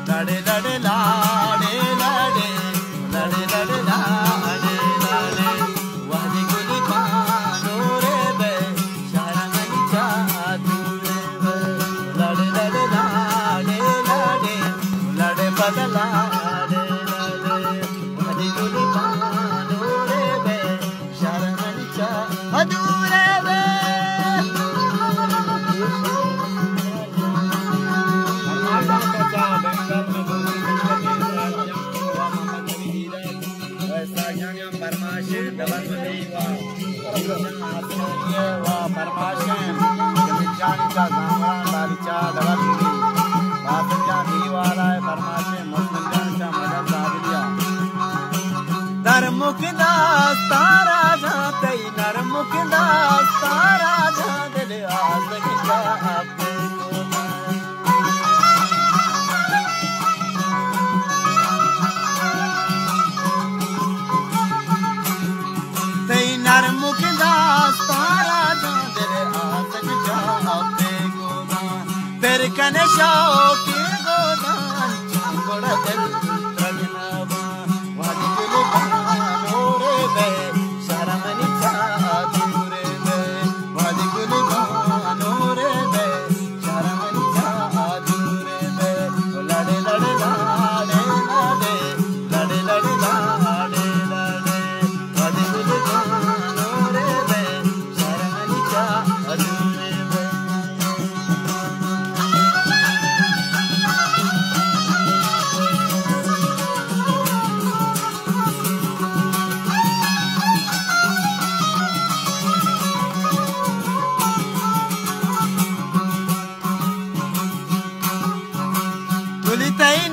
لڑے لڑے لاڑے لڑے، لڑے لڑے لاڑے لڑے، وہدی گلی بانورے بے، شہر منی چا دورے بے۔ لڑے لڑے لاڑے لڑے، لڑے بدلا لڑے لڑے، وہدی گلی بانورے بے، شہر منی چا دورے بے۔ فرمائش ڈبل بندی و فرمائش جمیل جان چا زامران بالی چا ڈبل بندی، باسط جان دیوالا فرمائش مسلم جان چا مدد زابلیا۔ نرمک داستان راجا تئی، نرمک داستان راجا دل آزگ جا اپے گوما۔ تئی نرمک داستان راجا دل آزگ جا اپے گوما۔ پر کن شوقی گودان، چنگڑ دل رگنا با۔ وہدی گل بانورے بے، شہر منی چا دورے بے۔ وہدی گل بانورے بے، شہر منی چا دورے بے۔ لڑے لڑے لاڑے لڑے، لڑے لڑے لاڑے لڑے، وہدی گل بانورے بے، شہر منی چا دورے بے۔ گلی تئی